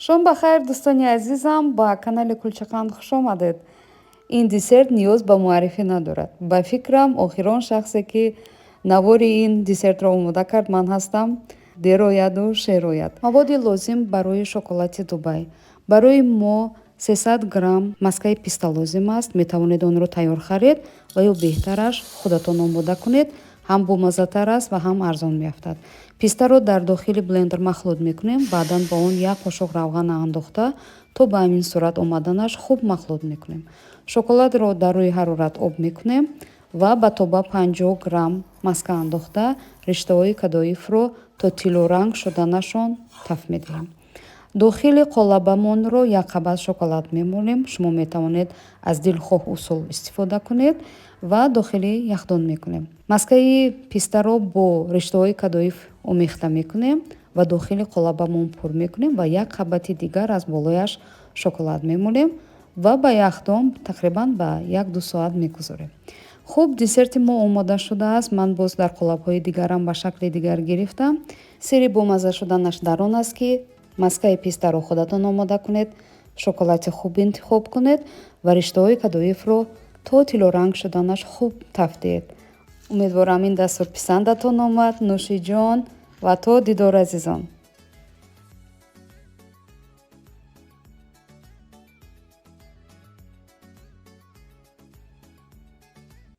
Шом ба хайр, дӯстони азизам, ба канали Кулчақанд хуш омадед. Ин десерт ниёз ба муаррифӣ надорад. Ба фикрам, охирон шахсе, ки навори ин десертро омода кард, ман ҳастам. Дер ояду шер ояд. Маводи лозим барои шоколади Дубай. Барои мо 300 грамм маскаи писта лозим аст. Метавонед онро тайёр харед ва ё беҳтараш худатон омода кунед, ҳам бомаззатар аст ва ҳам арзон меафтад. Пистаро дар дохили блендер махлут мекунем, баъдан ба он як қошуқ равған андохта, то ба ҳамин сурат омаданаш хуб махлут мекунем. Шоколадро дар рӯи ҳарорат об мекунем ва ба тоба 50 грамм маска андохта, риштаҳои кадоифро то тиллоранг шуданашон таф медиҳем. Дохили қолабамонро як қабат шоколад мемолем. Шумо метавонед аз дилхоҳ усул истифода кунед ва дохили яхдон мекунем. Маскаи пистаро бо риштаҳои кадоиф омехта мекунем ва дохили қолабамон пур мекунем ва як қабати дигар аз болояш шоколад мемолем ва ба яхдон тақрибан ба 1-2 соат мегузорем. Хуб, десерти мо омода шудааст. Ман боз дар қолабҳои дигарам ба шакли дигар гирифтам. Сирри бомазза шуданаш дар он аст, ки маскаи пистаро худатон омода кунед, шоколади хуб интихоб кунед ва риштаҳои кадоифро то тиллоранг шуданаш хуб таф диҳед. Умедворам, ин дастур писандатон омад. Нӯши ҷон ва то дидор, азизон.